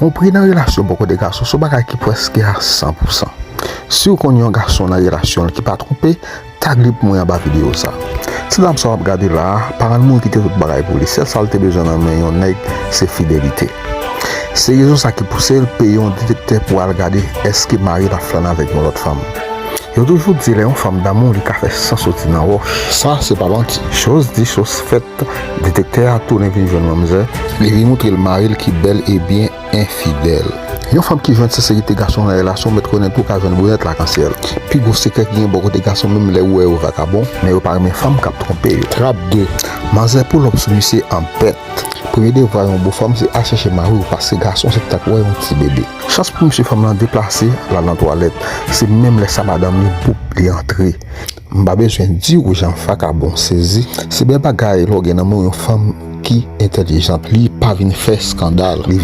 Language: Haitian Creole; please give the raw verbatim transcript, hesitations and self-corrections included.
Twonpri nan relasyon bò kote gason se yon bagay ki prèske a san pou san. Si w konn yon gason nan relasyon l ki pa twonpe, tag li pou mwen anba videyo sa. Ti dam sa w ap gade la a, paran l mouri kite tout bagay pou li. Sèl sa l te bezwen nan men yon nèg, se fidelite. Se rezon sa ki pouse l peye yon detektè pou al gade èske mari l ap flane avèk yon lòt fanm. Yo toujou di lè yon fanm damou, li ka fè san soti nan wòch. Sa se pa manti. Choz di, choz fèt, detektè a tounen vin jwenn manmzè, li vin montre l mari l ki bèl e byen enfidèl. Yon fanm ki jwenn senserite gason nan relasyon mèt konnen tou ka jwenn bonè lakansyèl. Pi gwo sekrè ki gen bò kote gason, menm lè ou wè yo vakabon, men yo pa renmen fanm k ap twonpe yo. Trap de. Manzè pull up sou misye an bèt. Premye devwa yon bon fanm se al chèche mari w, paske gason se tankou wè yon ti bebe. Chans pou misye fanm lan deplase, l al nan twalèt. Se menm lè sa madanm li boup, li antre. M pa bezwen di w jan vakabon sezi. Se bèl bagay lè w gen nan men w yon fanm ki entèlijant. Li pa vin fè eskandal. Li vin